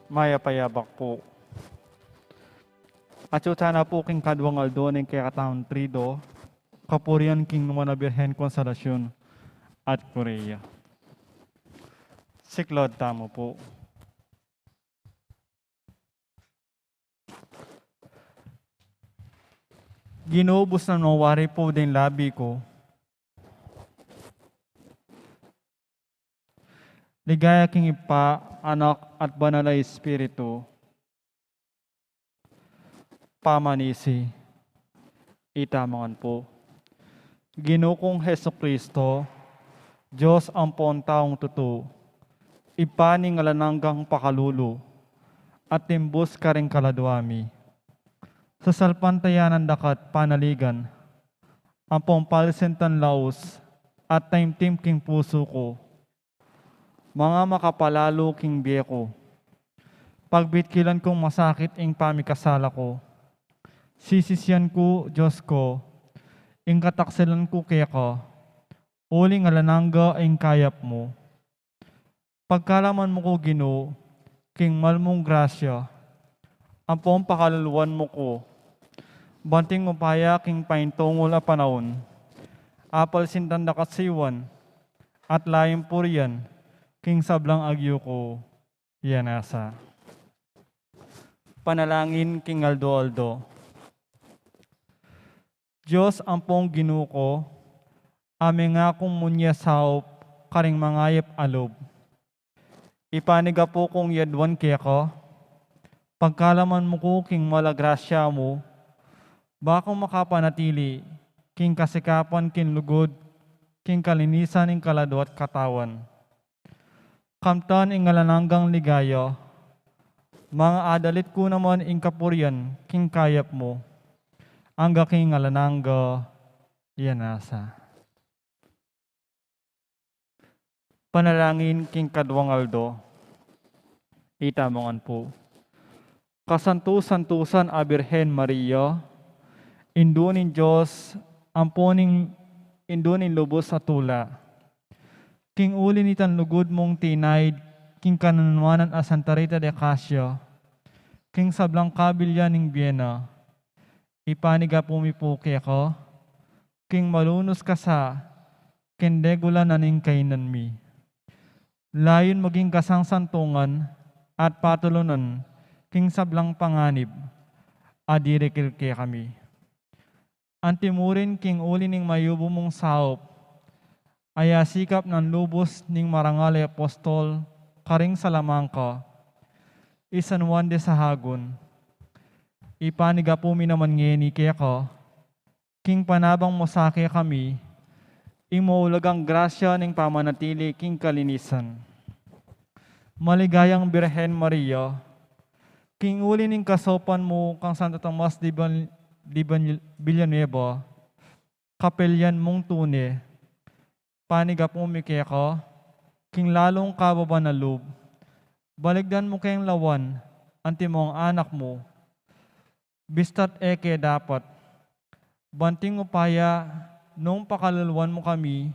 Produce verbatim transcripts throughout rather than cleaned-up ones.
Mayap a yabak pu. Atyu tana pu king kaduang aldo ning kekatamung Triduo, kapurian king Nuan a Birhen Consolacion at Kuria. Siklaud tamu pu. Ginu, busnan mo wari pu ding labi ku. Ligaya king Ibpa, Anak, at Banal a Espiritu. Pamanisi. Ita mangan pu. Ginu kung Jesucristo, Dios ampon taung tutu, Ibpa ning alang anggang pakalulu, atimbus karing kaladua mi. Sasalpantayanan daka at panaligan, ampon palisintan laus at taimtim king pusu ku, manga makapalalu king bie ku. Pagbitkilan kung masakit ing pamikasala ku, sisisian ku, Dios ku, ing kataksilan ku keka, uling alang angga ing kayap mu. Pagkalaman mu ku, Ginu, king mal mung grasya, ampon pakaluluan mu ku, banting upaya king paintungul a panaun, apalisintan daka at siwan, at layun purian, king sablang agyu ku, ya nasa. Panalangin king aldo-aldo. Dios ampong Ginu ku, a mengaku mung saup karing mangayap a lub. Ipanigapu kung yaduan keka, pagkalaman mu ku king mal a grasya mu, ba kung makapanatili king kasikapan king lugud, king kalinisan ning kaladua at katawan. Kamtan ing alang anggang ligaya, manga adalit ku naman ing kapurian king kayap mu, angga king alang angga, ya nasa. Panalangin king kaduang aldo. Ita mangan pu. Kasantu-santusan a Birhen Maria, Indu ning Dios, ampon ing Indu ning lubus a tula. King uli nitang lugud mung tinaid king kananuanan a Santa Rita de Casia, king sablang kabilyan ning bie na, ipanigapu mi pu keka, king malunus kasa, king degula na ning kainan mi. Layun maging kasangsantungan at patulunan king sablang panganib a dirikil kekami. Antimurin king uli ning mayubu mung saup, a yasikap nang lubus ning marangal a apostol karing Salamanca, i San Juan de Sahagun. Ipanigapu mi naman ngeni keka, king panabang mu sa kekami, ing maulagang grasya ning pamanatili king kalinisan. Maligayang Birhen Maria, king uli ning kasaupan mu kang Santo Tomas de Ban-, de Ban-, Villanueva, kapelyan mung tune, panigapu mi keka, king lalung kababan a lub, baligdan mu keng lawan, antimong anak mu, bista't e ke dapat, banting upaya nung pakaluluan mu kami,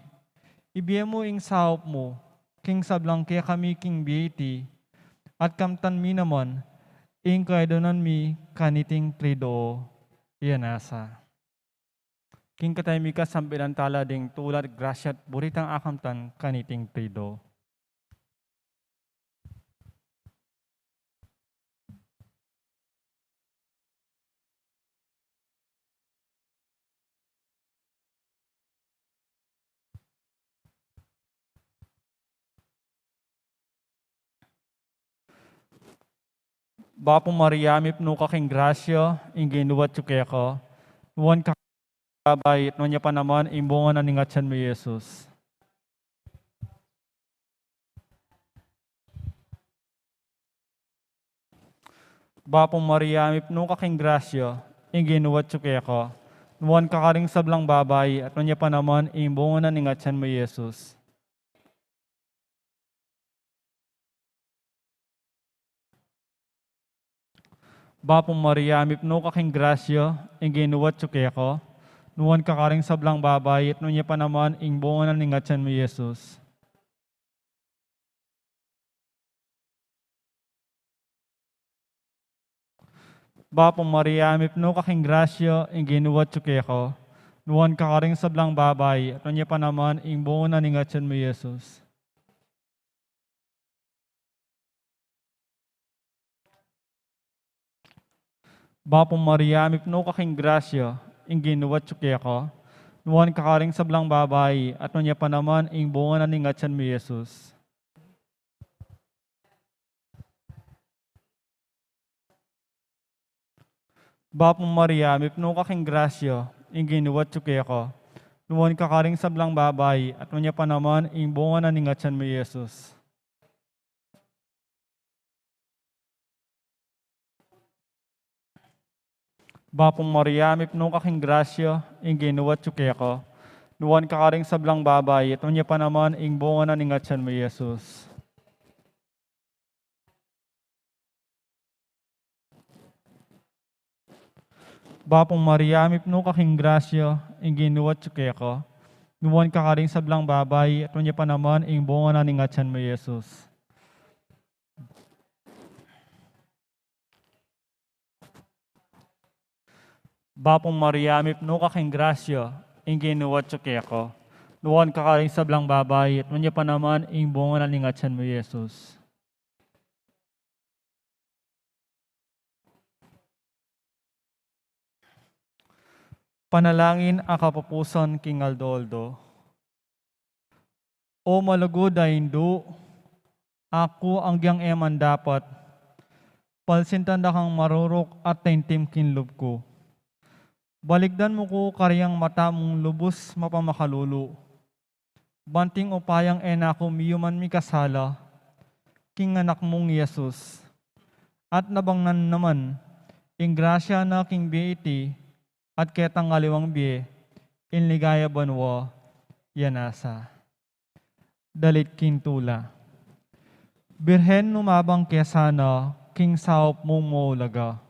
ibie mu ing saup mu, king sablang kekami king bie iti, at kamtan mi naman, ing kaidunan mi kaniting Triduo. Iya nasa. King kataya mi kasambilan tala ding tula't grasya't buritang akamtan kaniting Triduo. Bapu Maria, mipnu ka king grasya, ing Ginu atyu keka, nuan ka babai, at nuan ya pa naman ing bunga na ning atyan mu, Jesus. Bapu Maria, mipnu ka king grasya, ing Ginu atyu keka, nuan ka karing sablang babai, at nuan ya pa naman ing bunga na ning atyan mu, Jesus. Bapu Maria, mipnu ka king grasya, ing Ginu atyu keka, nuan ka karing sablang babai, at nuan ya pa naman ing bunga na ning atyan mu, Jesus. Bapu Maria, mipnu ka king grasya, ing Ginu atyu keka, nuan ka karing sablang babai, at nuan ya pa naman ing bunga na ning atyan mu, Jesus. Bapu Maria, mipnu ka king grasya, ing Ginu atyu keka, nuan ka karing sablang babai, at nuan ya pa naman ing bunga na ning atyan mu, Jesus. Bapu Maria, mipnu ka king grasya, ing Ginu atyu keka, nuan ka karing sablang babai, at nuan ya pa naman ing bunga na ning atyan mu, Jesus. Bapu Maria, mipnu ka king grasya, ing Ginu atyu keka, nuan ka karing sablang babai, at nuan ya pa naman ing bunga na ning atyan mu, Jesus. Bapu Maria, mipnu ka king grasya, ing Ginu atyu keka, nuan ka karing sablang babai, at nuan ya pa naman ing bunga na ning atyan mu, Jesus. Bapu Maria, mipnu ka king grasya, ing Ginu atyu keka, nuan ka karing sablang babai, at nuan ya pa naman ing bunga na ning atyan mu, Jesus. Panalangin a kapupusan king aldo-aldo. O malugud a Indu, aku agyang e man dapat, palsintan da kang maruruk at taintim king lub ku. Balikdan mu ku karing mata mung lubus mapamakalulu. Banting upayang e na ku miyuman mikasala king anak mung Jesus. At nabang nan naman, ing grasya na king bie iti, at ketang aliwang bie, ing ligaya banua, ya nasa. Dalit king tula. Birhen, lumabang ke sana king saup mung maulaga.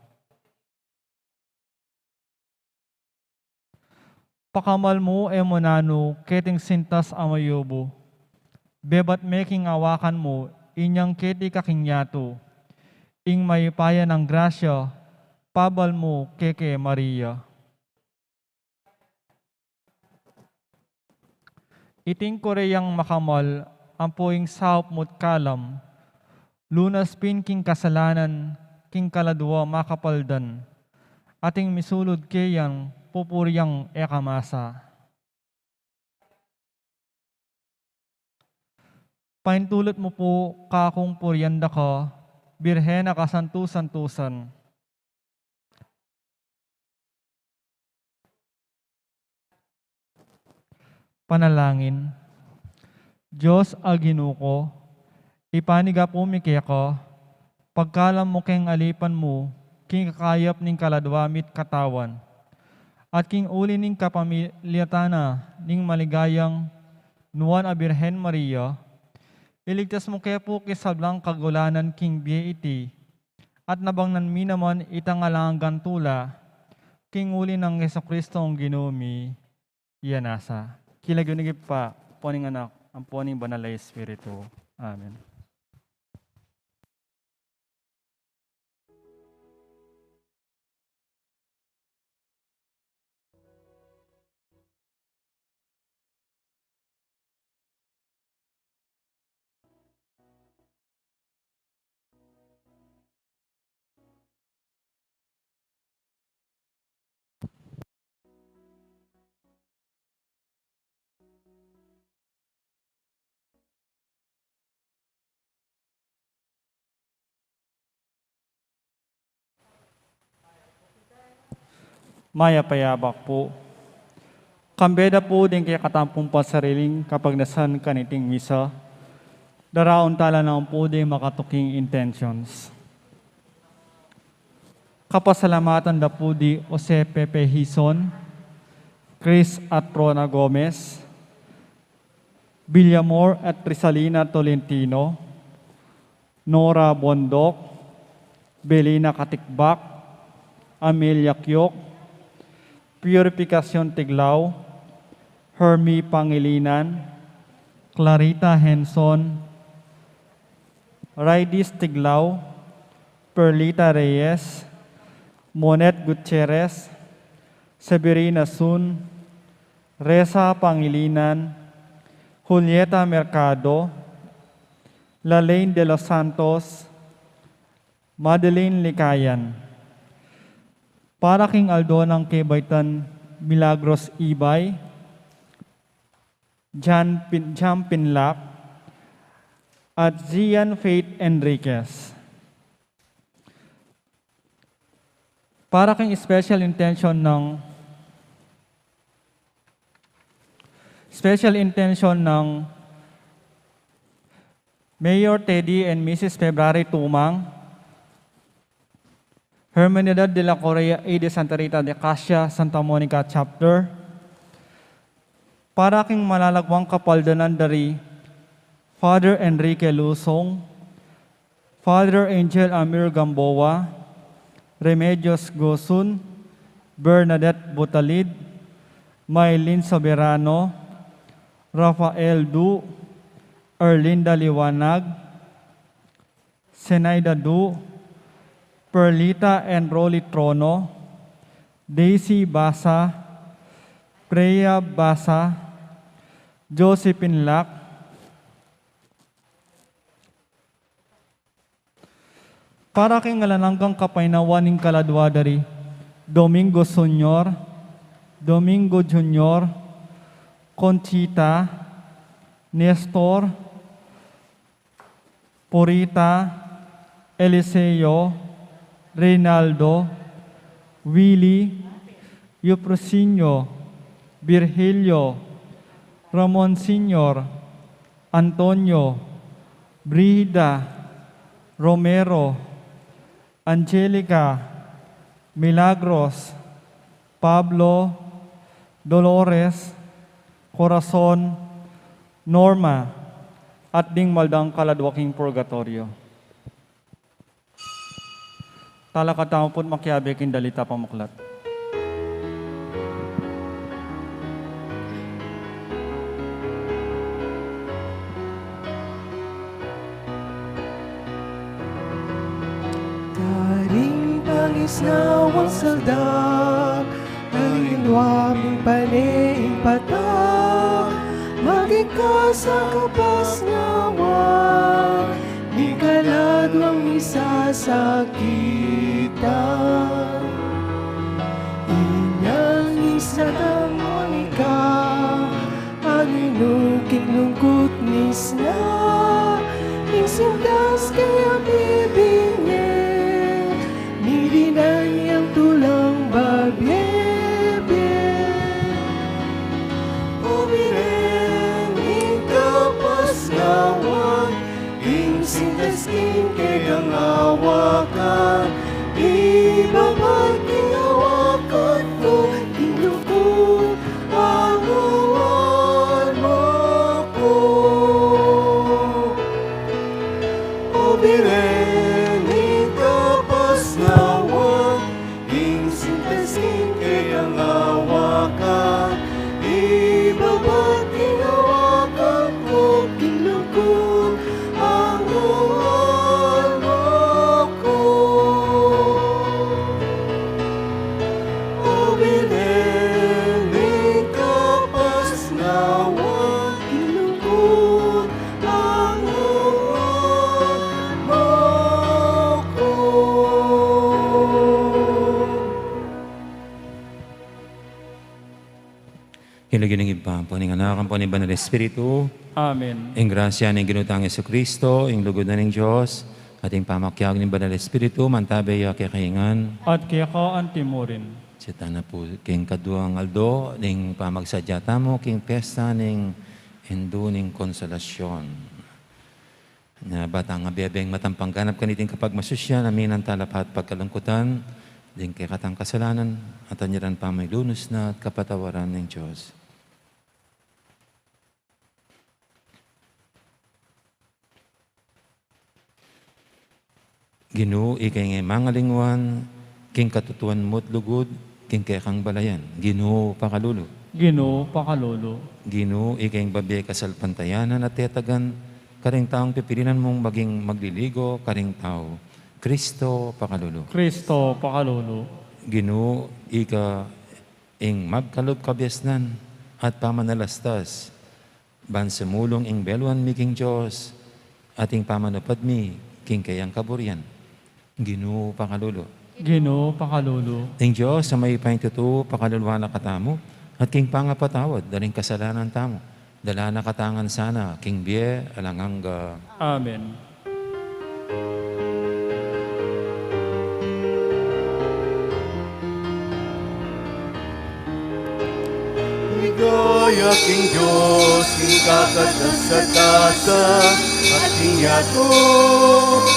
Pakamal mu e mu nanu keting sintas a mayubu. Bebat me king awakan mu inyang keti ka king yatu. Ing mayupaya nang grasya, pabal mu keke Maria. Iting kureyang makamal ampo ing saup mu't kalam, lunas pin king kasalanan, king kaladwa makapaldan, at ing misulud keya pupurian e ka masa. Paintulut mu pu kakung purian da ka, Birhen a kasantu-santusan. Panalangin. Dios a Ginu ku, ipanigapu mi keka, pagkalam mu keng alipan mu, king kakayap ning kaladwa mi't katawan, at king uli ning kapamilatan na ning maligayang Nuan a Birhen Maria, iligtas mu ke pu king sablang kagulanan king bie iti, at nabangnan mi naman itang alang anggang tula, king uli nang Jesucristo a Ginu mi, iya nasa. King lagyu ning Ibpa, ampo ning Anak, ampo ning Banal a Espiritu. Amen. Mayap a yabak pu. Kambe da pu ding kekatamu pung pasariling kapagnasan kaniting misa, daraun tala naman pu ding makatuking intentions. Kapasalamatan da pu di Jose Pepe Hizon, Chris at Rona Gomez, Villamor at Risalina Tolentino, Nora Bondoc, Belina Katikbak, Amelia Kiok, Purificacion Tiglao, Hermie Pangilinan, Clarita Henson, Raidis Tiglao, Perlita Reyes, Monet Gutierrez, Severina Sun, Reza Pangilinan, Julieta Mercado, Lalaine de los Santos, Madeline Likayan. Para king aldo nang kebaitan, Milagros Ibay, Jan Pin-, Jan Pinlac, at Gian Faith Enriquez. Para king special intention ng, special intention ng Mayor Teddy and Missus February Tumang, Hermandad de la Correa y de Santa Rita de Casia, Santa Monica Chapter, para king malalagwang kapaldanan dari Father Enrique Lusong, Father Angel Amir Gamboa, Remedios Gosun, Bernadette Butalid, Maylin Soberano, Rafael Du, Erlinda Liwanag, Zenaida Du, Perlita and Rolly Trono, Daisy Basa, Freya Basa, Josephine Lac, para king alang anggang kapaynawan ning kaladwa dari Domingo Senior, Domingo Junior, Conchita, Nestor, Purita, Eliseo, Reynaldo, Willy, Eufrosino, Virgilio, Ramon Senior, Antonio, Brigida, Romero, Angelica, Milagros, Pablo, Dolores, Corazon, Norma, at ding maldang kaladwa king purgatoryo. Talakad tamu pu't makiabe king Dalita Pamuklat. Karing pangisnawang saldak, angin wa ming pane ing patak, mag- Ika sa kapasnawan, ning kaladwang misasakit. Inyang isatang monika, aninu king lungkut misna, ing sintas kaya bibinye, midinan yang tulang babiebie. O Birhen ning kapasnawan, ing sintas king kekang awakan, ibabat king awakan ku, king lungkut anguan mu ku. O Birhen ning kapasnawan, ing sintas king kekang awakan, ibabat king awakan ku, king lungkut anguan mu ku. O Birhen ning kapasnawan, king lungkut anguan mu ku. King lagyu ning Ibpa, ampo ning Anak, ampo ning Banal Espiritu. Amen. Ing grasya ning Ginu tang Jesucristo, ing lugud na ning Dios, at ing pamakiabe ning Banal Espiritu, mantabe ya kekayu ngan. At keka anti mu rin. Sita na pu king kaduang aldo ning pamagsadya tamu king piyesta ning Indu ning Konsolasyon. Na ba tang abiabing matampang ganap kaniting kapagmasusyan, aminan tala pa at pagkalungkutan ding kekatang kasalanan, at anyaran pa mu ing lunus na at kapatawaran ning Dios. Ginu, ika ing e mangalinguan king katutuan mu't lugud king kekang balayan. Ginu, pakalulu. Ginu, pakalulu. Ginu, ika ing babie kasalpantayanan at tetagan karing taung pipilinan mung maging magliligo karing tau. Kristo, pakalulu. Kristo, pakalulu. Ginu, ika ing magkalub kabiasnan at pamanalastas ban sumulung ing beluan mi king Dios, at ing pamanupad mi king keyang kaburian. Ginu, pakalulu. Ginu, pakalulu. Ing Dios a mayupayang tutu, pakaluluan na katamu, at king pangapatawad da ring kasalanan tamu, dala na katamu ngan sana king bie alang angga. Amen. Ligaya king Dios, king kakatas-katasan, at king yatu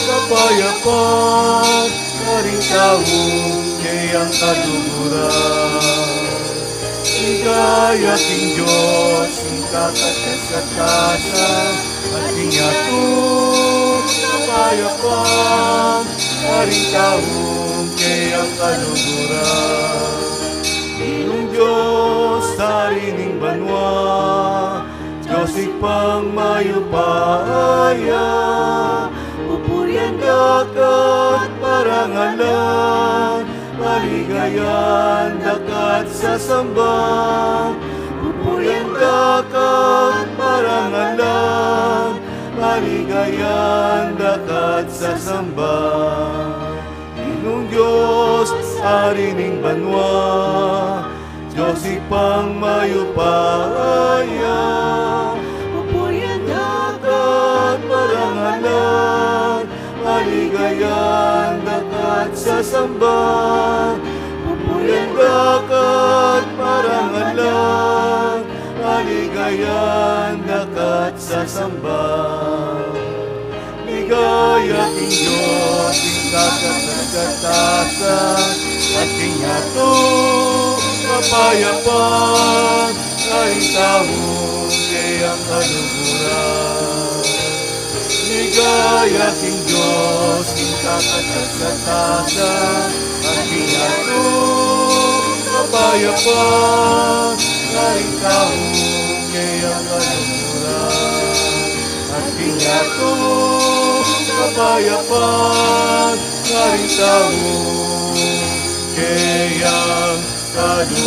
kapayapan, karing taung keyang kaluguran. Ligaya king Dios, king kakatas-katasan, at king yatu kapayapan, karing taung keyang kaluguran. Ginung Dios, Ari ning banua, Dios Ibpang mayupaya, pupurian da ka at parangalan, paligayan da ka at sasamban. Pupurian da ka at parangalan, paligayan da ka at sasamban. Ginung Dios, Ari ning banua, Dios Ibpang mayupaya, pupurian da ka at parangalan, paligayan da ka at sasamban. Pupurian da ka at parangalan, paligayan da ka at sasamban. Ligaya king Dios, king kakatas-katasan, at king yatu kapayapan, karing taung keyang kaluguran. Ligaya king Dios, king kakatas-katasan, at king yatu kapayapan, karing taung keyang kaluguran. At king yatu kapayapan, karing taung keyang kaluguran.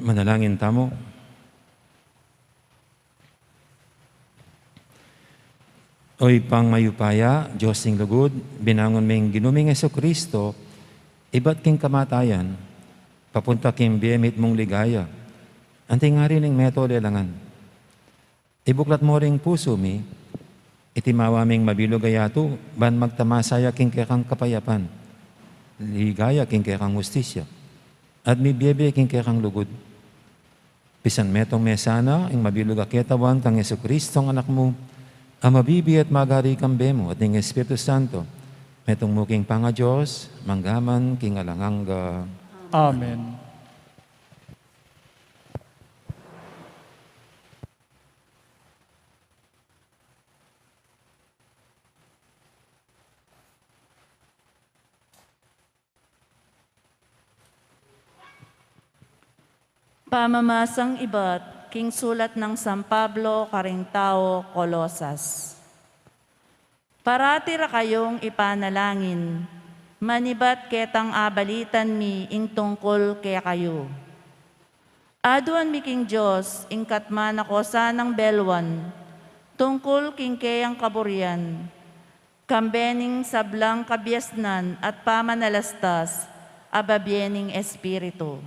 Manalangin tamu. O Ibpang mayupaya, Dios ning lugud, binangun me ing Ginu ming Jesucristo ibat king kamatayan, papunta king bie mitmung ligaya, anti ngari ning meto lelangan. Ibuklat mu ring pusu mi iti mawa ming mabilug a yatu, ban magtamasa ya king kekang kapayapan, ligaya king kekang hustisya, at mibiebie king kekang lugud. Pisan metung me sana ing mabilug a ketawan kang Jesucristong Anak mu, a mabibie at magari kambe mu at ning Espiritu Santo, metung mu king pangaDios, mangga man king alang angga. Amen. Pamamasang ibat king sulat nang San Pablo karing tau Colosas. Parati ra kayung ipanalangin, manibat ketang abalitan mi ing tungkul kekayu. Aduan mi king Dios ing katmanakosan nang beluan, tungkul king keyang kaburian, kambe ning sablang kabiasnan at pamanalastas a babie ning Espiritu.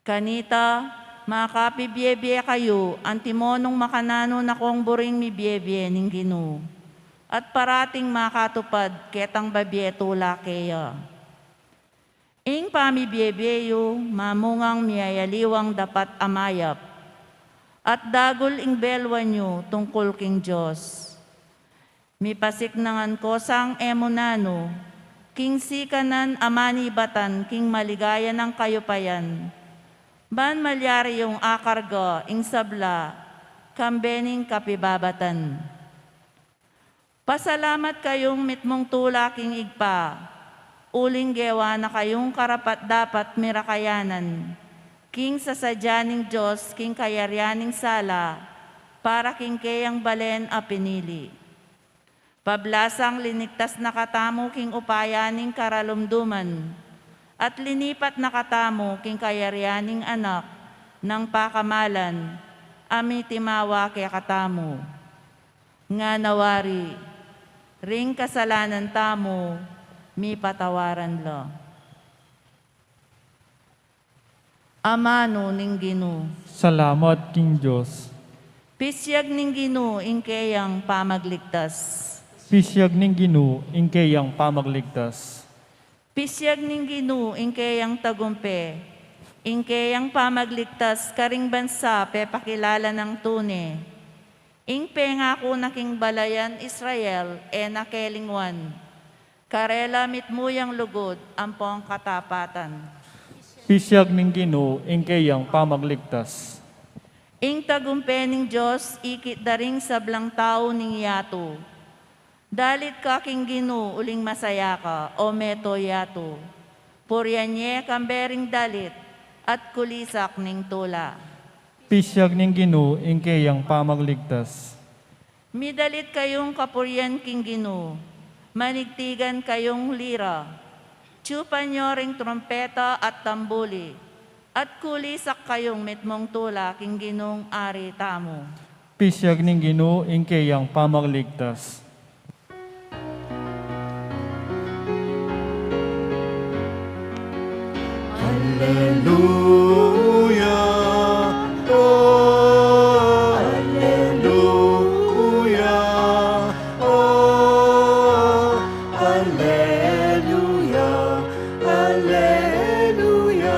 Kanita, makapibiebie kayu antimo nung makananu na kung buring mibiebie ning Ginu, at parating makatupad ketang babie tula keya. Ing pamibiebie yu mamungang miyayaliwang dapat a mayap, at dagul ing beluan yu tungkul king Dios. Mipasiknangan ko sang e mu nanu king sikanan a manibatan king maligaya nang kayupayan, ban malyari yung akarga ing sabla kambe ning kapibabatan. Pasalamat kayung mitmung tula king Ibpa, uling gewa na kayung karapat-dapat mirakayanan king sasadya ning Dios king kayarian ning sala, para king keyang balen a pinili. Pablasang linigtas na katamu king upaya ning karalumduman, at linipat na katamu king kayarian ning Anak nang pakamalan, a mitimawa kekatamu. Ngana wari, ring kasalanan tamu, mipatawaran la. Amanu ning Ginu. Salamat king Dios. Pisyag ning Ginu ing keyang pamagligtas. Pisyag ning Ginu ing keyang pamagligtas. Pisyag ning Ginu ing keyang tagumpe. Ing keyang pamagligtas karing bansa pepakilala nang tune. Ing pengaku na king balayan Israel e na kelingwan. Karela mitmu yang lugud ampong katapatan. Pisyag ning Ginu ing keyang pamagligtas. Ing tagumpe ning Dios ikit da ring sablang tau ning yatu. Dalit ka king Ginu uling masaya ka, o meto yatu. Purian ye kambe ring dalit at kulisak ning tula. Pisyag ning Ginu ing keyang pamagligtas. Midalit kayung kapurian king Ginu, manigtigan kayung lira, tiyupan yo ring trumpeta at tambuli, at kulisak kayung mitmung tula king Ginung Ari tamu. Pisyag ning Ginu ing keyang pamagligtas. Aleluya, oh, aleluya, oh, aleluya, aleluya,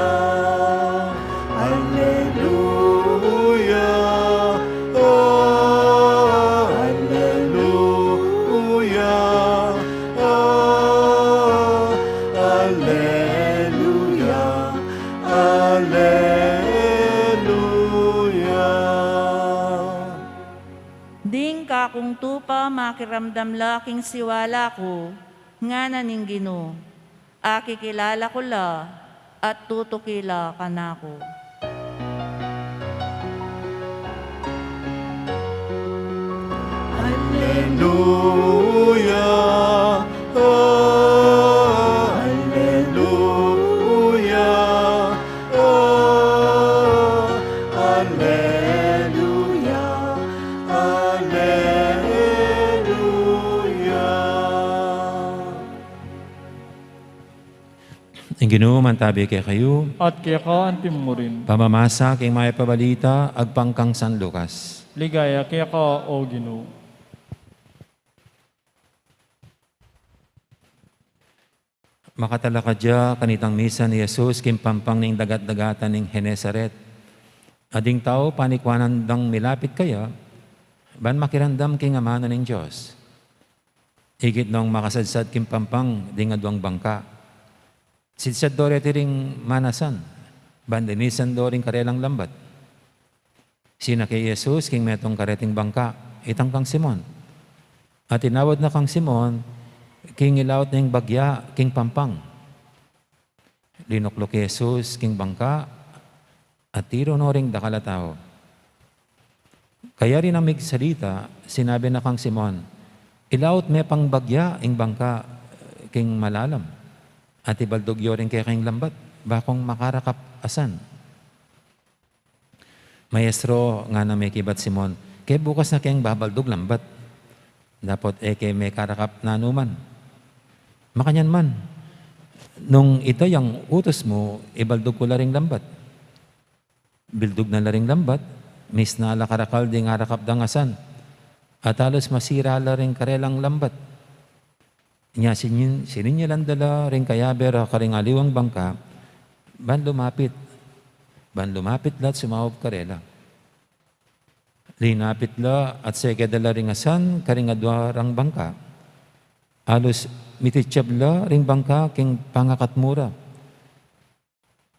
aleluya, oh, aleluya. Ah, aleluya, aleluya. Ding kakung tupa makiramdam la king siwala ku, ngana ning Ginu, akikilala ku la, at tutuki la kanaku. Aleluya, oh, aleluya, oh. Ginu mantabi kekayu. At keka antimurin. Pamamasa king mayap a balita agpang kang San Lucas. Ligaya keka, O Ginu. Makatalakad ya kanitang misan i Jesus king pampang ning dagat-dagatan ning Genesaret. At ding tau panikwanan dang milapit kaya, ban makiramdam king amanu ning Dios. Ikit nong makasadsad king pampang ding aduang bangka. Sidsad do reti ring manasan, ban linisan do ring karelang lambat. Sinake i Jesus king metung kareting bangka, itang kang Simon. At tinawad na kang Simon, king ilaut na ing bagya king pampang. Linukluk i Jesus king bangka, at tiru no ring dakal a tau. Kayari nang migsalita, sinabi na kang Simon, "Ilaut me pang bagya ing bangka king malalam, at ibaldug yo ring kekeng lambat, bakung makarakap asan." "Maestro," ngana mekibat Simon, "ke bukas na keng babaldug lambat, dapot e ke mekarakap nanuman." "Makanyan man, nung ita yang utus mu, ibaldug ku la ring lambat." Bildug na la ring lambat, misna la karakal ding arakap dang asan, at alus masira la ring karelang lambat. Nya sinin-, sininyalan da la ring kayabe ra karing aliwang bangka, ban lumapit, ban lumapit la at sumaup karela. Linapit la at seke da la ring asan karing adua rang bangka. Alus mititsab la ring bangka king pangakatmu ra.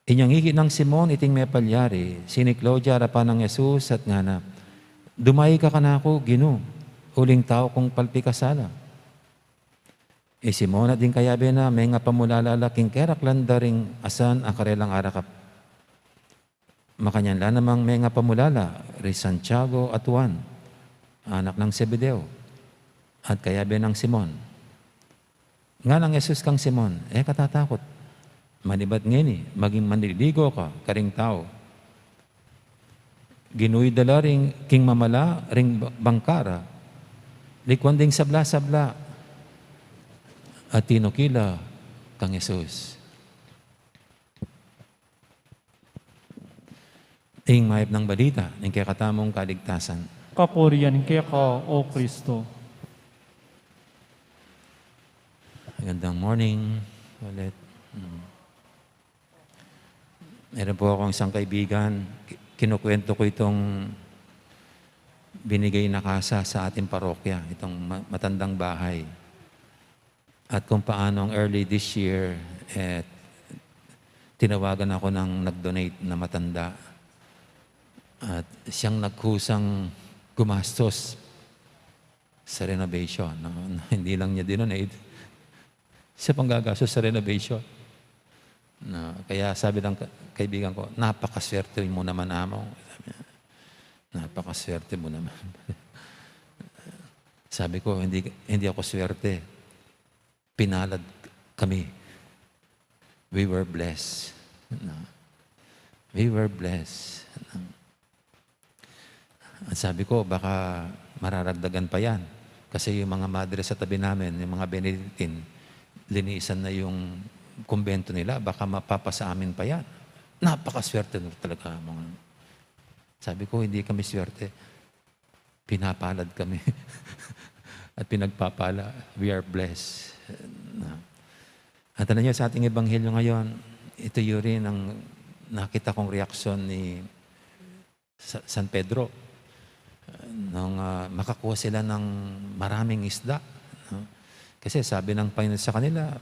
Inyang ikit nang Simon iting mepalyari, siniklaud ya arapan nang Jesus at ngana, "Dumai ka kanaku, Ginu, uling tau kung palpikasala." I Simon at ding kayabe na mengapamulala la king keraklan da ring asan a karelang arakap. Makanyan la namang mengapamulala ri Santiago at Juan, anak nang Zebedeo, at kayabe nang Simon. Nganang Jesus kang Simon, "E ka tatakut. Manibat ngeni, maging manliligo ka karing tau." Ginuid da la ring king mamala ring ba-, bangka ra, likuan ding sabla-sabla, at tinukil la kang Jesus. Ing mayap nang balita ning kekatamung kaligtasan. Kapurian keka, O Kristo. Magandang morning ulit. Mm. Meron po akong isang kaibigan, ki-, kinukwento ko itong binigay na kasa sa ating parokya, itong ma-, matandang bahay. At kung paano ang early this year, eh, tinawagan ako ng nag-donate na matanda. At siyang nagkusang gumastos sa renovation, no? Hindi lang niya dinonate, siya pang gagastos sa renovation. No? Kaya sabi ng ka-, kaibigan ko, "Napakaswerte mo naman, amo." Sabi niya, "Napakaswerte mo naman." Sabi ko, "Hindi, hindi ako swerte. Pinalad kami. We were blessed." No? We were blessed. No? At sabi ko, "Baka mararagdagan pa yan. Kasi yung mga madre sa tabi namin, yung mga Benedictine, linisan na yung kumbento nila, baka mapapasa amin pa yan." Napakaswerte na talaga, mga. Sabi ko, "Hindi kami swerte. Pinapalad kami." At pinagpapala. We are blessed. Na. At alam niyo, sa ating ebanghelyo ngayon, ito yun rin ang nakita kong reaksyon ni Sa-, San Pedro, nung, ah, makakuha sila ng maraming isda, no? Kasi sabi ng Panginoon sa kanila,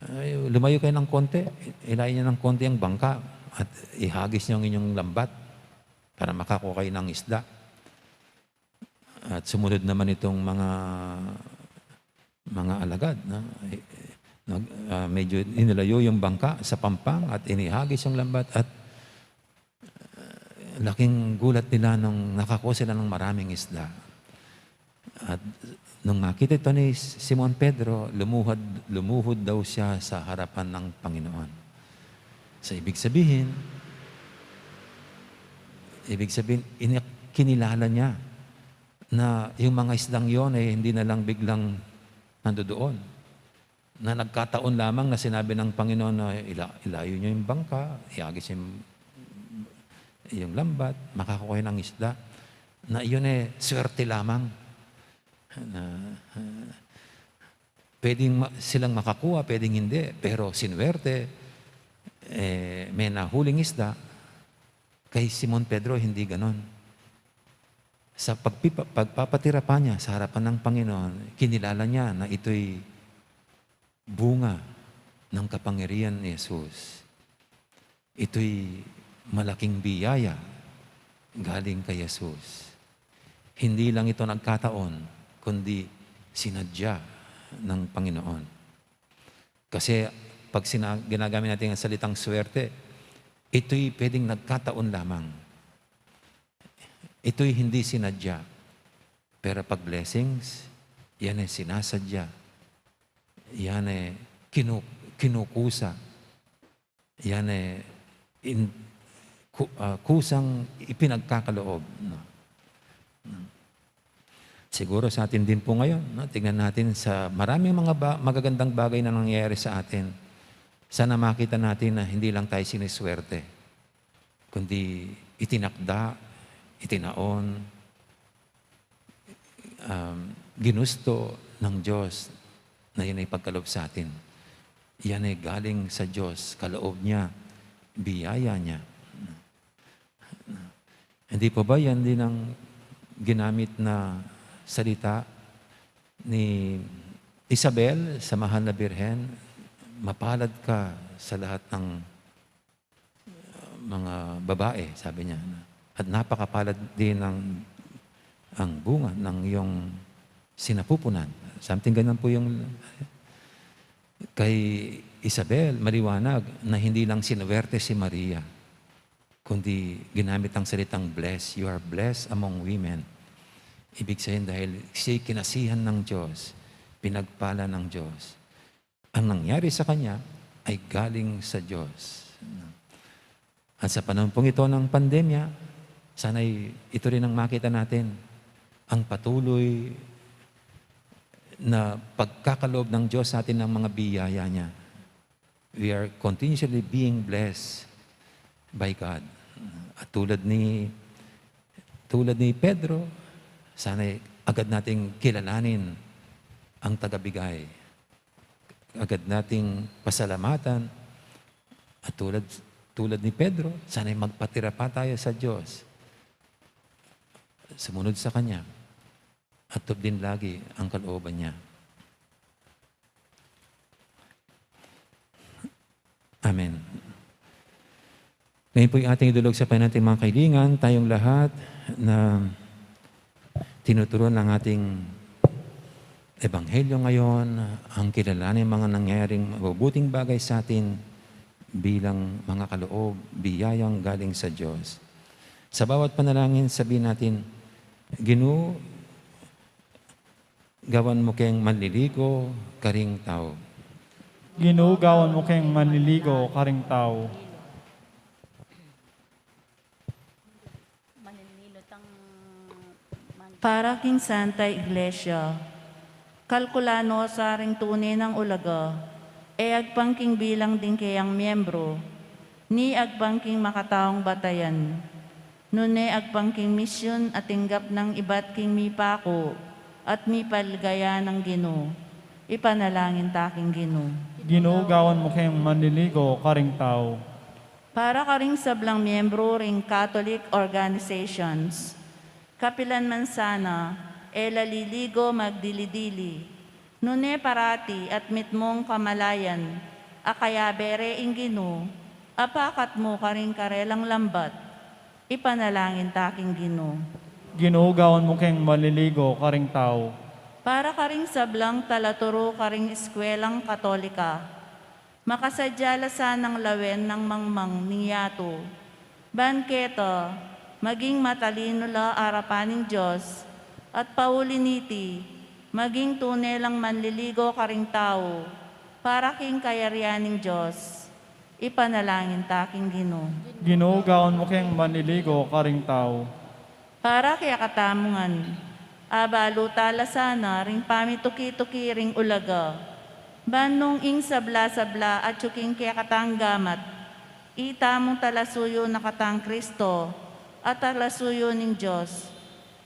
"Ay, lumayo kayo ng konti, ilayo niyo ng konti ang bangka at ihagis niyo ang inyong lambat para makakuha kayo ng isda." At sumunod naman itong mga, mga alagad, no? Eh, nag-, ah, medyo inilayo yung bangka sa pampang at inihagis yung lambat at, ah, laking gulat nila nung nakakuha sila ng maraming isda. At nung makita ito ni Simon Pedro, lumuhad-, lumuhod daw siya sa harapan ng Panginoon. So, ibig sabihin, ibig sabihin, ini-, kinilala niya na yung mga isdang yon ay hindi na lang biglang nandoon. na nagkataon lamang na sinabi ng Panginoon na ila-, ilayo niyo yung bangka, iagis yung, yung lambat, makakakuha ng isda, na yun eh, swerte lamang. Na, ah, pwedeng ma-, silang makakuha, pwedeng hindi, pero sinuwerte, eh, may nahuling isda. Kay Simon Pedro, hindi ganon. Sa pagpipa-, pagpapatira pa niya sa harapan ng Panginoon, kinilala niya na ito'y bunga ng kapangyarihan ni Jesus. Ito'y malaking biyaya galing kay Jesus. Hindi lang ito nagkataon, kundi sinadya ng Panginoon. Kasi pag sina-, ginagamit natin ang salitang swerte, ito'y pwedeng nagkataon lamang. Ito'y hindi sinadya. Pero pag blessings, yan ay sinasadya. Yan ay kinu-, kinukusa. Yan ay in-, ku-, ah, kusang ipinagkakaloob, no? Siguro sa atin din po ngayon, no? Tingnan natin sa maraming mga ba-, magagandang bagay na nangyayari sa atin. Sana makita natin na hindi lang tayo siniswerte, kundi itinakda, itinaon, um, ginusto ng Diyos na yun ay pagkaloob sa atin. Yan ay galing sa Diyos, kaloob niya, biyaya niya. Hindi po ba yan din ang ginamit na salita ni Isabel sa mahal na birhen? "Mapalad ka sa lahat ng mga babae," sabi niya, "at napakapalad din ang, ang bunga ng iyong sinapupunan." Something ganyan po yung kay Isabel, maliwanag na hindi lang sinuwerte si Maria, kundi ginamit ang salitang blessed. "You are blessed among women." Ibig sabihin, dahil siya'y kinasihan ng Diyos, pinagpala ng Diyos. Ang nangyari sa kanya ay galing sa Diyos. At sa panahon pong ito ng pandemya, sana'y ito rin ang makita natin, ang patuloy na pagkakaloob ng Diyos sa atin ng mga biyaya niya. We are continuously being blessed by God. At tulad ni, tulad ni Pedro, sana'y agad nating kilalanin ang tagabigay. Agad nating pasalamatan. At tulad, tulad ni Pedro, sana'y magpatira pa tayo sa Diyos. Sumunod sa Kanya. At tupdin lagi ang kalooban Niya. Amen. Ngayon po'y ating idulog sa Panginoon ating mga kaibigan, tayong lahat na tinuturuan ng ating Ebanghelyo ngayon, ang kilalanin mga nangyaring mabubuting bagay sa atin bilang mga kaloob, biyayang galing sa Diyos. Sa bawat panalangin, sabihin natin, "Ginu, gawan mu keng manliligo karing tau." Ginu, gawan mu keng manliligo karing tau. Para king Santa Iglesia, kalkulan no sa ring tune nang ulaga, e agpang king bilang ding keyang miyembro, ni agpang king makataung batayan, nune agpang king misyun a tinggap nang ibat king mipaku at mipaligaya nang Ginu. Ipanalangin ta king Ginu. Ginu, gawan mu keng manliligo karing tau. Para karing sablang miyembro ring Catholic organizations, kapilan man sana e la liligo magdili-dili, nune parati at mitmung kamalayan a kayabe re ing Ginu, apakat mu karing karelang lambat. Ipanalangin ta king Ginu. Ginu, gawan mu keng manliligo karing tau. Para karing sablang talaturu karing Eskwelang Katolika, makasadya la sanang lawen nang mangmang ning yatu, ban keta maging matalinu la arapan ning Dios, at pauli niti, maging tune lang manliligo karing tau para king kayarian ning Dios. Ipanalangin ta king Ginu. Ginu, gawan mu keng manliligo karing tau. Para kekatamu ngan, abalu ta la sana ring pamituki-tuki ring ulaga, Ban nung ing sabla-sabla atyu king kekatang gamat, ita mung talasuyu na katang Kristo, at talasuyu ning Dios.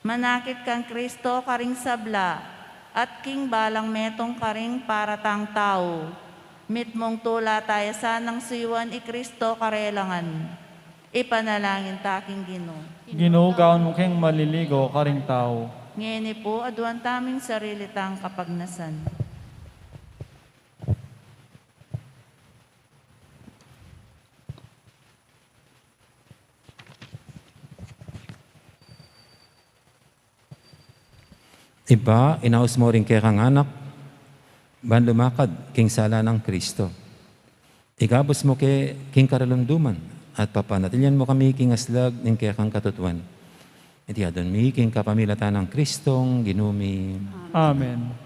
Manakit kang Kristo karing sabla, at king balang metung karing paratang tau. Mitmung tula taya sanang suyuan i Kristo karelangan. Ipanalangin ta king Ginu. Ginu, gawan mu keng maliligaw karing tau. Ngeni pu, aduan taming sarili tang kapagnasan. Ibpa, inaus mu ring kekang anak ban lumakad king sala nang Kristo. Ikabus mu ke king karalunduman at papanatilian mu kami king aslag ning kekang katutuan. Iti adwan mi king kapamilatan nang Kristong Ginu mi. Amen.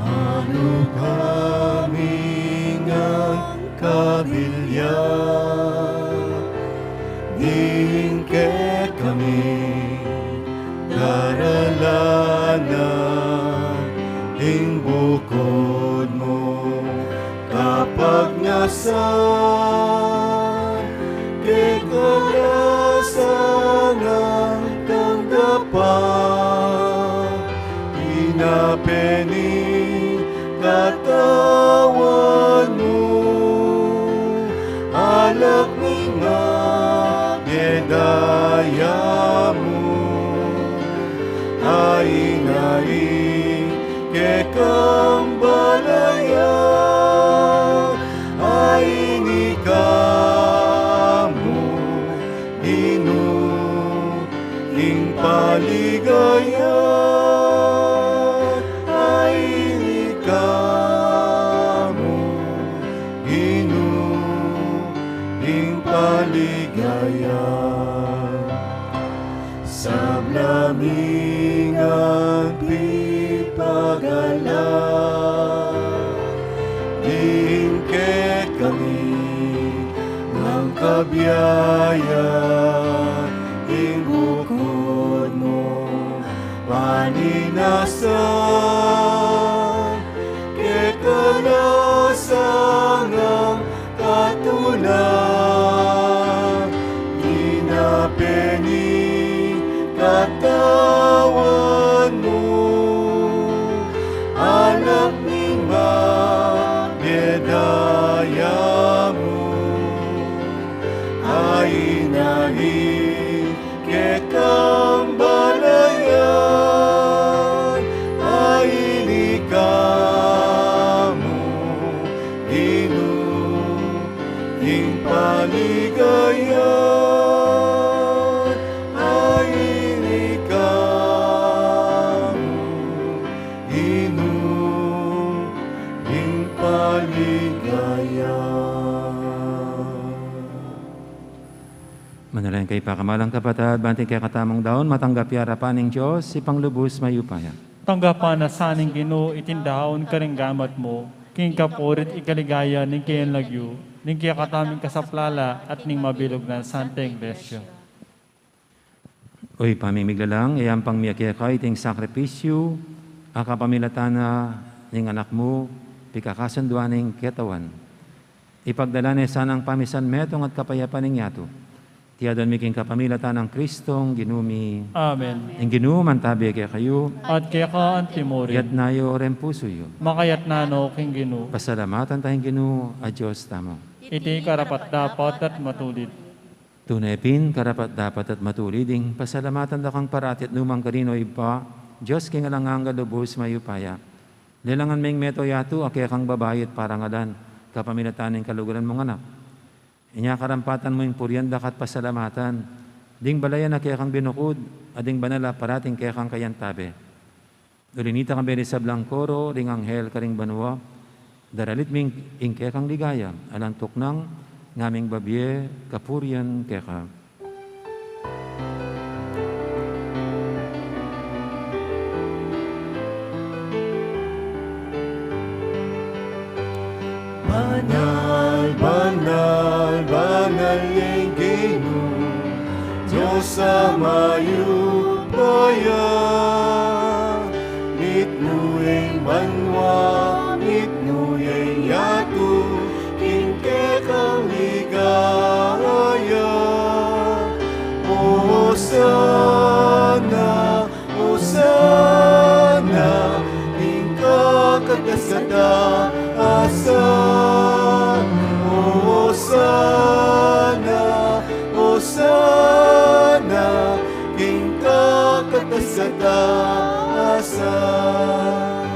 Manu kami ngan kabilya, ding kekami daralanan ing bukud mu kapagnasan, kekang lasangan tanggapan, ina peni katawan mu, alak ning mabie daya mu, aina ing kekang balayan, aini kamu Ginu ing paligayan, aini kamu Ginu ing paligayan. Sabla mi ngan pipagalan, ding kekami ngan kabiayan, ing bukud mu paninasan, kekang lasangan katula, ina peni katawan mu, alak ning mabie daya mu, aina ing kekang balayan, aini kamu Ginu ing paligayan, aini kamu Ginu ing paligayan. Manalangin kayu, pakamalan kung kapatad, ban iting kekatamung daun matanggap ya arapan ning Dios, Ibpang lubus mayupaya. Tanggapan na sa ning Ginu iting daun karing gamat mu, king kapurian at ikaligaya ning keyang lagyu, ning kekatamung kasaplalan at ning mabilug nang Santa Iglesia. O Ibpa ming miglalang, iyampang mi keka iting sakripisyu a kapamilatan na ning Anak mu, pikakasunduan ning ketawan. Ipagdala ne sanang pamisan, metung at kapayapan ning yatu. Iti adwan mi king kapamilatan nang Kristong Ginu mi. Amen. Ing Ginu mantabi kekayu. At keka antimurin. Iyatas yu ring pusu yu. Makayatas no king Ginu. Pasalamatan ta ing Ginu a Dios tamu. Iti karapat-dapat at matulid. Tune pin karapat-dapat at matulid ing pasalamatan da kang parati at nu man karin, O Ibpa, Dios king alang angga, lubus mayupaya. Lelangan meng metung yatu a kekang babai at parangalan, kapamilatan ning kaluguran mung Anak. Inya karampatan mu ing purian da ka at pasalamatan ding balayan a kekang binukud, a ding banal a parating kekang kayantabe. Uli na nita, kambe ring sablang koro ring anghel karing banua, daralit mi ing kekang ligaya, alang tuknang ngaming babie kapurian keka. Banal, banal, banal ing Ginu, Dios a mayupaya. Mitmu ing banua, mitmu ing yatu, king kekang ligaya. Hosana, Hosana, king kakatas-kataasan. Hosana, Hosana, king kakatas-kataasan.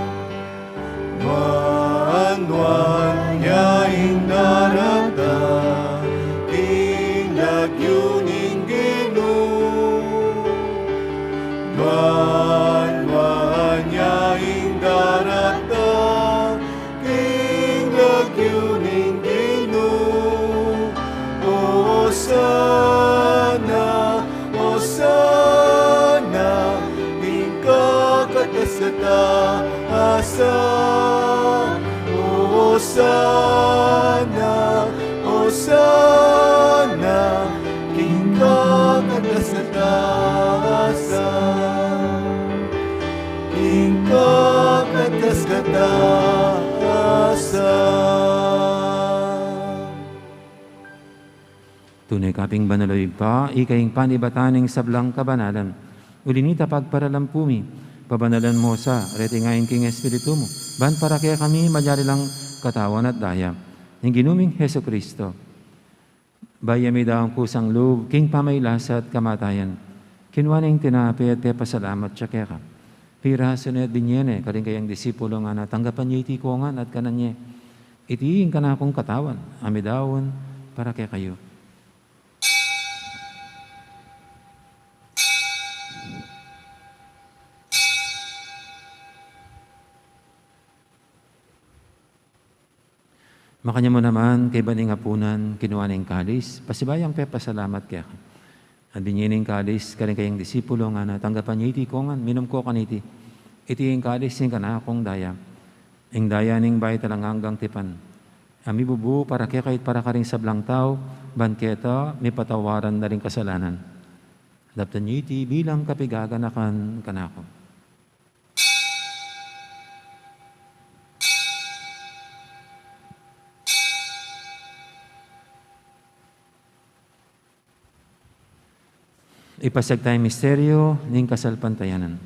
Nuan, nuan ya ing daratang king lagyu ning Ginu. Nuan, nuan ya ing daratang king lagyu ning Ginu. Hosana, Hosana, king kakatas-kataasan. Hosana, Hosana, king kakatas-kataasan. King kakatas-kataasan. Tune ka pin banal, o Ibpa, ika ing panibatan ning sablang kabanalan. Uli na nita pagparalan pu mi, pabanalan mu sa reti ngan king Espiritu mu, ban para kekami malyari lang katawan at daya ning Ginu ming Jesucristo. Bayu ya midaun kusang lub king pamagkasakit at kamatayan, kinua ne ing tinape at pepasalamat ya keka. Pirasu ne at binye ne karing kayang disipulo, ngana, tanggapan ye iti kongan at kanan ye. Iti ing kanakung katawan a midaun para kekayu. Makanyan mu naman, kaybat ning apunan, kinua ne ing kalis, pasibayu yang pepasalamat keka. At binye ne ing kalis karing kayang disipulo, ngana, tanggapan ye iti kongan, minum ko kaniti. Iti ing kalis ning kanakung daya, ing daya ning bayu at alang anggang tipan, a mibubu para kekayu at para karing sablang tau, ban keta mipatawaran na ring kasalanan. Daptan ye iti bilang kapaganakan kanaku. Ipasiag taya ing misteryu ning kasalpantayanan.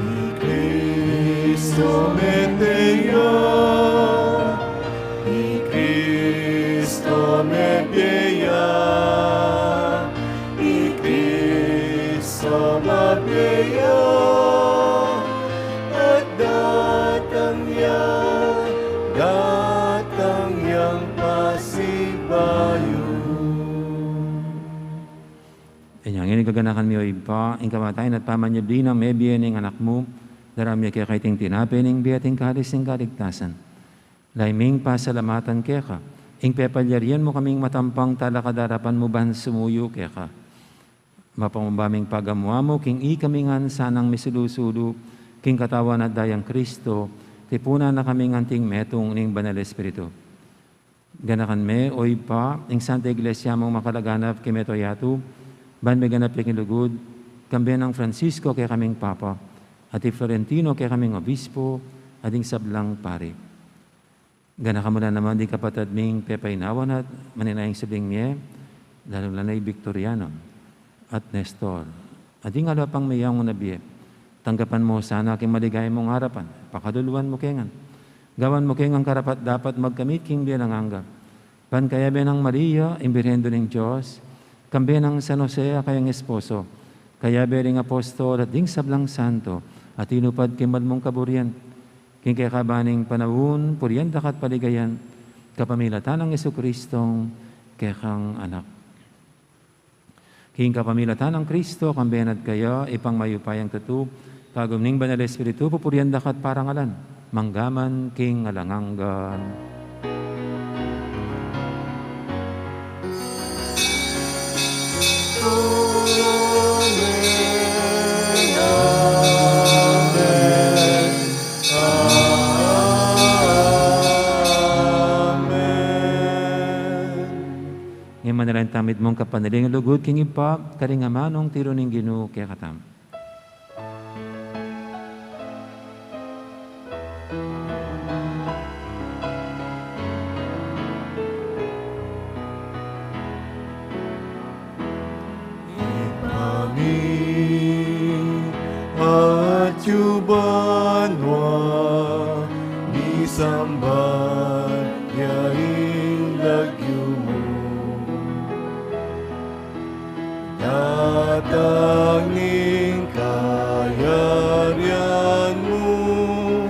I Kristu mete ya, i Kristu mete ya, i Kristu mete ya, at datang ya, datang yang pasibayu. Inya ngeni gaganakan mi, o Ibpa, ing kamatayan at pamanyubli nang mebie ning Anak mu, daraun mi keka iting tinape ning bie at ing kalis ning kaligtasan. Lalu ming pasalamatan keka ing pepalyarian mu kaming matampang talakad king arapan mu ban sumuyu keka. Mapamubaming pagamu-amu king ikami ngan sanang misulu-sulu king katawan at dayang Kristu, tipunan na kaming anting metung ning Banal Espiritu. Ganakan me, o Ibpa, ing Santa Iglesia mung makalaganap king mabilug a yatu, ban meganap ya king lugud, kambe nang Francisco kekaming Papa, at i Florentino kekaming Obispo, at ding sablang pari. Ganakan mu la naman ding kapatad ming pepainawa na at maninayang subling mie, lalu na i Victoriano at Nestor. At ding aliwa pang meyaun a bie, tanggapan mu sana king maligaya mung arapan, pakaluluan mu ke ngan. Gawan mu ke ngan karapat-dapat magkamit king bie alang angga. Ban kayabe nang Maria, ing Birhen Indu ning Dios, kambe nang San Jose a kayang esposo, kayabe ring apostol at ding sablang santo a tinupad king banal mung kaburian, king kekaban ning panaun, purian da ka at paligayan, kapamilatan nang Jesucristong kekang Anak. King kapamilatan nang Kristo, kambe na at kaya, Ibpang mayupayang tutu, kagum ning Banal Espiritu, pupurian da ka at parangalan, mangga man king alang angga. Mitmung kapanaligan lugud king Ibpa, karing amanung tiru ning Ginu kekatamu. Ibpa mi, atyu banua, misamban ya ing lagyu mu. Datang ing kayarian mu,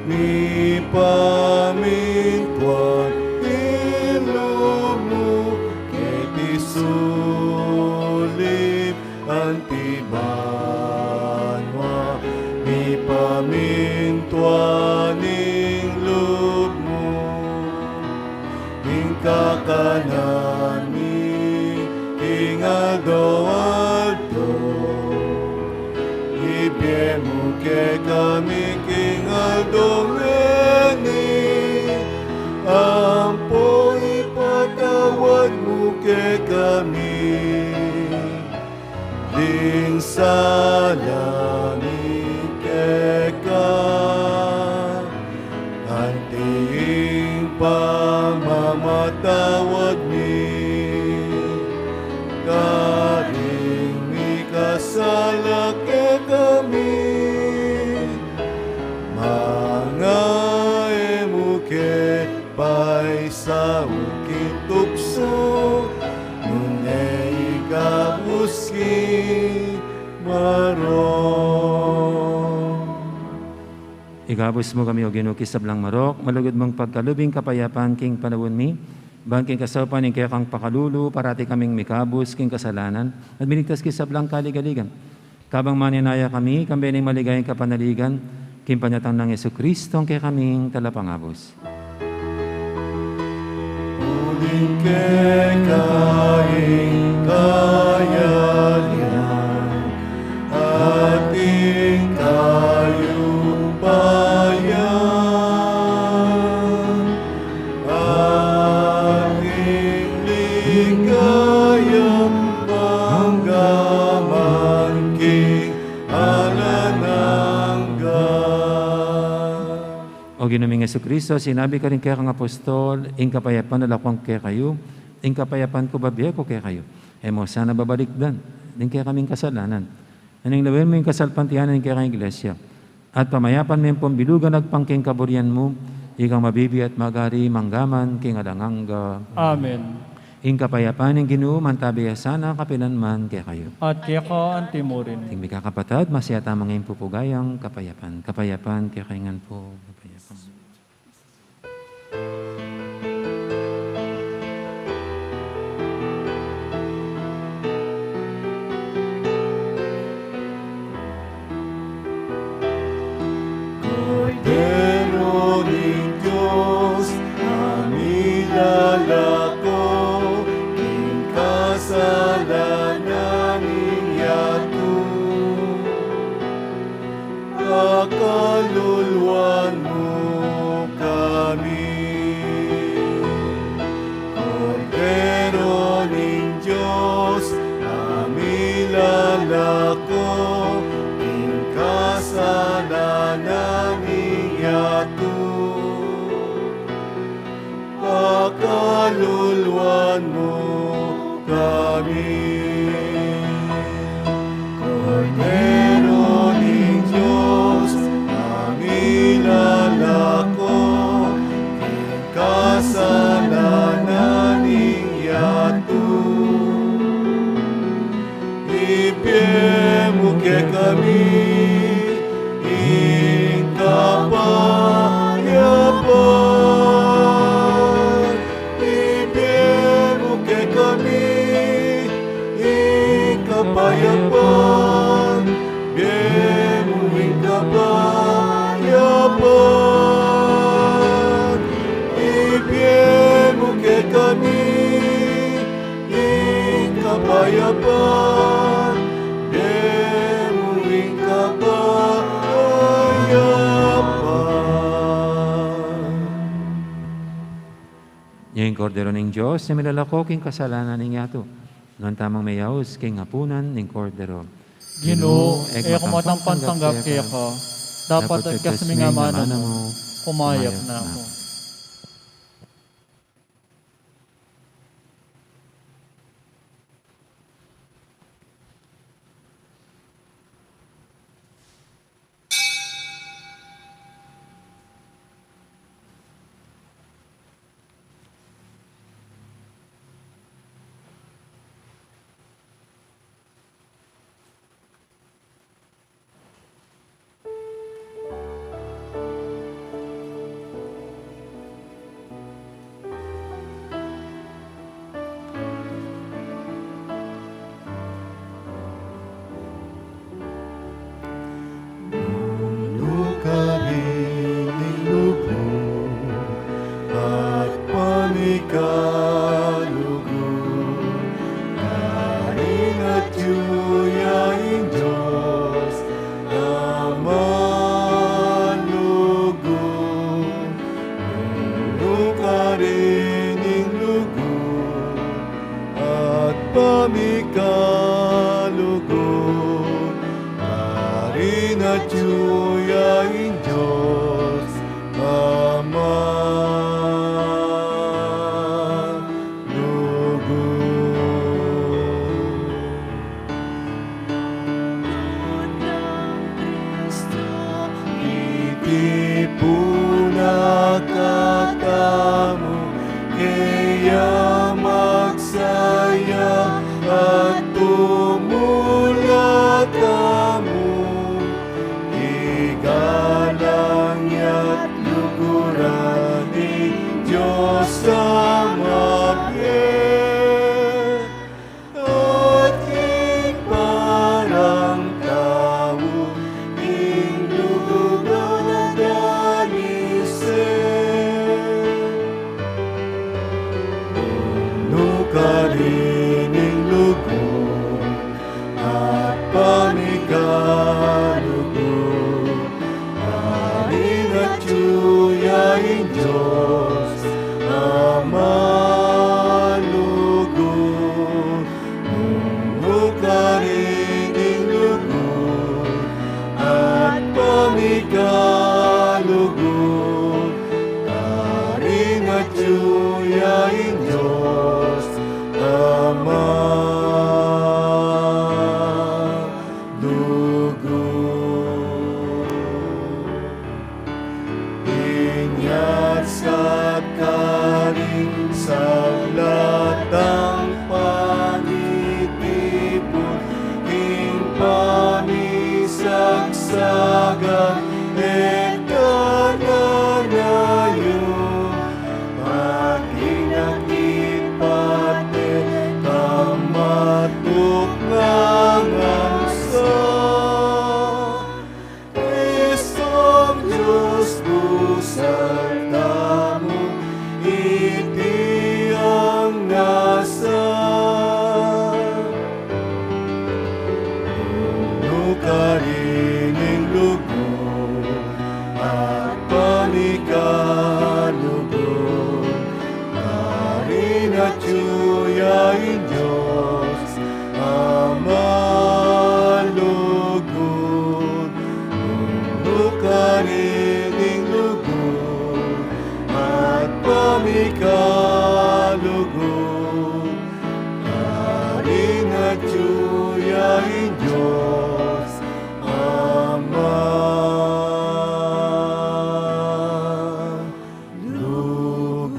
mipamintuan ing lub mu, keti sulip anti banua, mipamintuan ing lub mu. Ing kakanan mi king aldo-aldo, ibie mu kekami king aldo ngeni, ampo ipatawad mu kekami ding sala mi keka, anti ing pamamatawad mi karing mikasala kekami. Manga e mu ke paisaul king tuksu, nune ikabus king marok. Ikabus mu kami, O Ginu, king sablang marok, malugud mung pagkalub ing kapayapan king panaun mi, ban king kasaupan ning kekang pakalulu, parati kaming mikabus king kasalanan, at miligtas king sablang kaligaligan. Kabang manenaya kami, kambe ning maligayang kapanaligan, king panyatang nang Jesucristo, a kekaming Talapangabus. Uling keka ing kayarian, at ing kayupayan, at ing ligaya, angga man king alang angga. O Ginu ming Jesucristo, sinabi mu karing kekang apostol, ing kapayapan lakwan ku kekayu, ing kapayapan ku bibie ku kekayu. E mu sana babalikdan ing kekaming kasalanan, nune lawen mu ing kasalpantayanan ning kekang Iglesia, at pamayapan me ampong bilugan agpang king kaburian mu, ikang mabibie at magari mangga man king alang angga. Amen. Ing kapayapan ning Ginu mantabi ya sana kapilan man kekayu. At keka antimurin. Ing mikakapatad, masiya't ampong ing pupugayang kapayapan. Kapayapan kekayu ngan pu, kapayapan. Kordero ning Dios, a milalako king kasalanan ning yatu, pakaluluan mu kami. Kordero ning Dios, a milalako king kasalanan ning yatu, pakaluluan mu kami. Kordero ning Dios, a Kordero ning Dios, a milalako king kasalanan ning yatu. Nuan tamung meyaus king apunan ning Kordero. Ginu, e ku matampang tanggap keka, dapot dagkas mu ing amanu mu, kumayap na ku. Nung nukarin ing lugud at pamikalugud, karin atyu ya ing Dios Aman lugud. Nung nukarin ing lugud at pamikalugud, karin atyu ya ing Dios Aman lugud. Lugud nang Kristo, itipun na katamu, kaya magsaya at tumula tamu. Igalang ya't luguran ing Dios a mabie. At king parang tau, ing lugud a dalise. Nung nukarin ing lugud at pamikalugud, karin atyu ya ing Dios Aman lugud. Nung nukarin ing lugud at pamikalugud, karin atyu ya ing Dios Aman lugud. Inyat sa karing sablatang panitipun, king pamisagsagan e kananayu. Maging akipate kamatuk nang asa. Kristong Dios, busal tamu, iti ang nasa. Nung nukarin ing lugud at pamikalugud, karin atyu ya ing Dios Aman lugud. Nung nukarin ing lugud at pamikalugud, karin atyu ya ing Dios Aman lugud.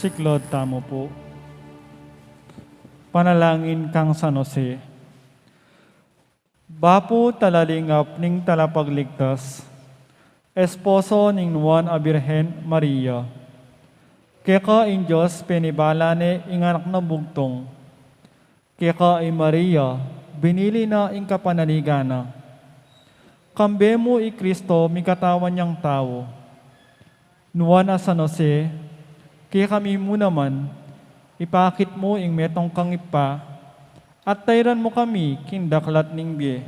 Siklaud tamu pu. Panalangin kang San Jose. Bapu talalingap ning Talapagligtas, esposo ning Nuan a Birhen Maria. Keka ing Dios penibala ne ing Anak nang bugtung. Keka i Maria binili na ing kapanaligan na. Kambe mu i Kristo mikatawan yang tau. Nuan a San Jose, kekami mu naman, ipakit mu ing metung kang Ibpa, at tairan mu kami king daklat ning bie.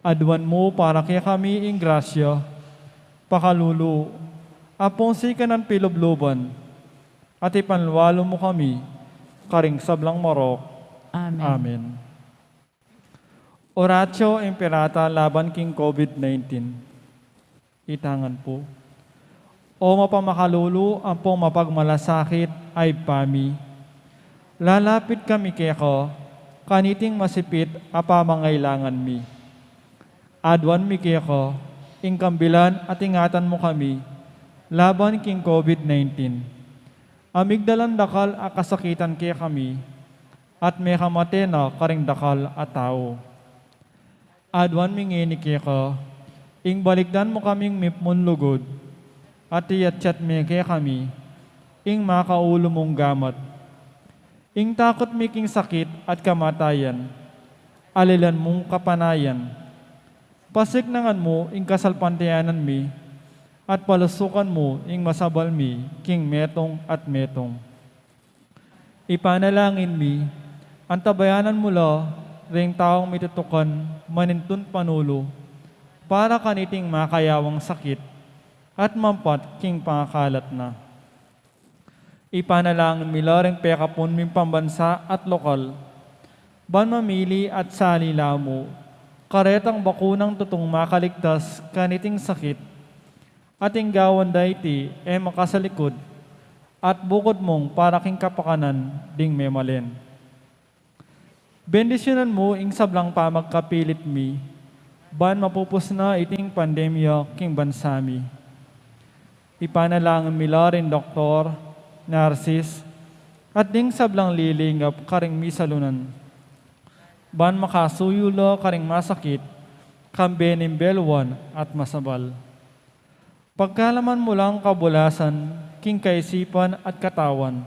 Aduan mu para kekami ing grasya Pakalulu, ampong sikanan pilubluban, at ipanlualu mu kami karing sablang marok. Amen. Amen. Oratio Imperata laban king COVID nineteen. Itangan pu. O mapamakalulu ampong mapagmalasakit a Ibpa mi, lalapit kami keka kaniting masipit a pamangailangan mi. Aduan mi keka ing kambilan at ingatan mu kami laban king COVID nineteen. A migdalan dakal a kasakitan kekami, at mekamate na karing dakal a tau. Aduan mi ngeni keka ing balikdan mu kaming mipmun lugud, at iyatyat me kekami ing makaulu mung gamat. Ing takut mi king sakit at kamatayan, alilan mung kapanayan. Pasiknangan mu ing kasalpantayanan mi, at palusukan mu ing masabal mi king metung at metung. Ipanalangin mi, antabayanan mu la ring taung mitutukan manintun panulu para kaniting makayawang sakit at mampat king pangakalat na. Ipanalangin mi la ring pekapun ming pambansa at lokal, ban mamili at sali la mu karetang bakunang tutung makaligtas kaniting sakit, at ing gawan da iti e makasalikud at bukud mung para king kapakanan ding memalen. Bendisyunan mu ing sablang pamagkapilit mi, ban mapupus na iting pandemya king bansa mi. Ipanalangin mi la ring doktor, narsis, at ding sablang lilingap karing misalunan, ban makasuyu la karing masakit, kambe ning beluan at masabal. Pagkalaman mu lang kabulasan king kaisipan at katawan.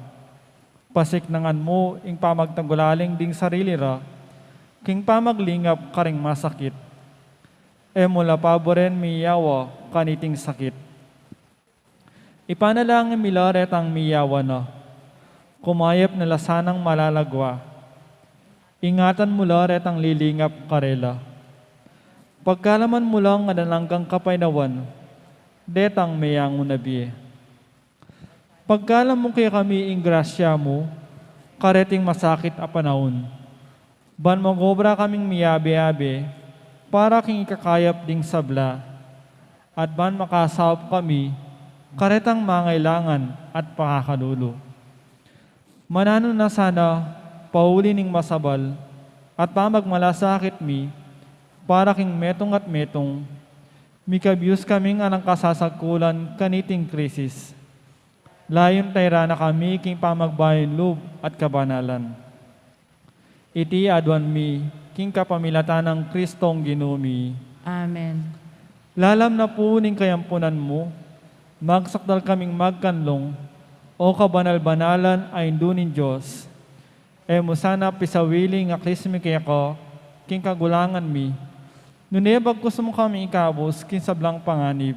Pasiknangan mu ing pamagtagulaling ding sarili ra king pamaglingap karing masakit. E mu la paburen miyawa kaniting sakit. Ipanalangin mi la retang miyawa na. Kumayap na la sanang malalagwa. Ingatan mu la retang lilingap karela. Pagkalaman mu lang alang anggang kapaynawan detang meyangu na bie. Pagkalam mu kekami ing grasya mu kareting masakit a panaun, ban mag-obra kaming miyabe-yabe para king ikakayap ding sabla, at ban makasaup kami karetang mangailangan at pakakalulu. Mananu na sana, pauli ning masabal at pamagmalasakit mi para king metung at metung, mikabus kaming alang kasasagkulan kaniting krisis. Layun tayra na kami king pamagbayung lub at kabanalan. Iti aduan mi king kapamilatan nang Kristong Ginu mi. Amen. Lalam na pu ning kayampunan mu, magsakdal kaming magkanlung, O kabanal-banalan a Indu ning Dios. E mu sana pisawili ing akis mi keka king kagulangan mi, nune bagkus mu kami ikabus king sablang panganib.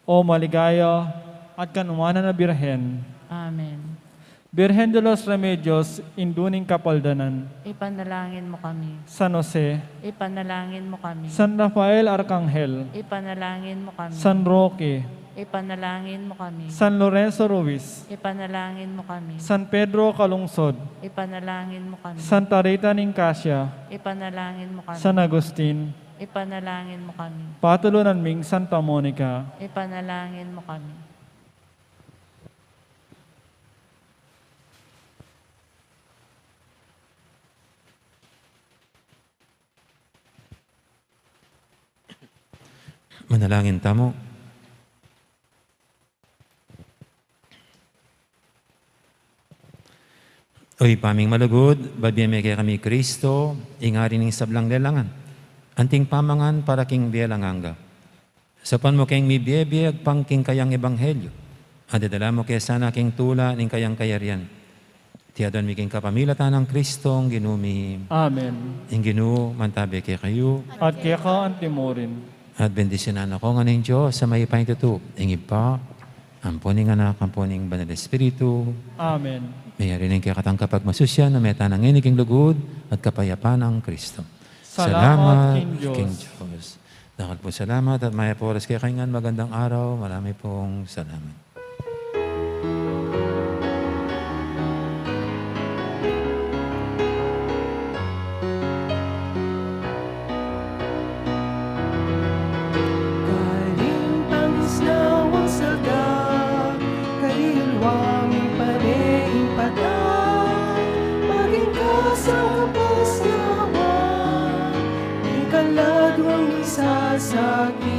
O maligaya at kanuanan a Birhen. Amen. Birhen de los Remedios, Indu ning Kapaldanan. Ipanalangin mu kami. San Jose. Ipanalangin mu kami. San Rafael Arkanghel. Ipanalangin mu kami. San Roque. Ipanalangin mu kami. San Lorenzo Ruiz. Ipanalangin mu kami. San Pedro Calungsod. Ipanalangin mu kami. Santa Rita ning Cascia. Ipanalangin mu kami. San Agustin. Ipanalangin mu kami. Patulunan ming Santa Monica. Ipanalangin mu kami. Manalangin tamu. O Ibpa ming malugud, babie me kekami i Kristo, ing Ari ning sablang lelangan, anting pamangan para king bie alang angga. Saupan mu keng mibie-bie agpang king kayang ebanghelyo, at idala mu ke sana king tula ning kayang kayarian. Iti aduan mi king kapamilatan nang Kristong Ginu mi. Amen. Ing Ginu mantabi kekayu. At keka antimurin. At bendisyunan na ko ngan ning Dios a mayupayang tutu, ing Ibpa, ampo ning Anak, ampo ning Banal Espiritu. Amen. Meyari ning kekatang kapagmasusian, meta na ngeni king lugud at kapayapan nang Kristo. Salamat king Dios. Dakal pung salamat at mayap a oras kekayu ngan. Magandang araw. Marami pong salamat. Karing pangisnawang salda, kayalwa ming pane ing patay, maging kasang kapasnawan, ing kaladwang misasakit.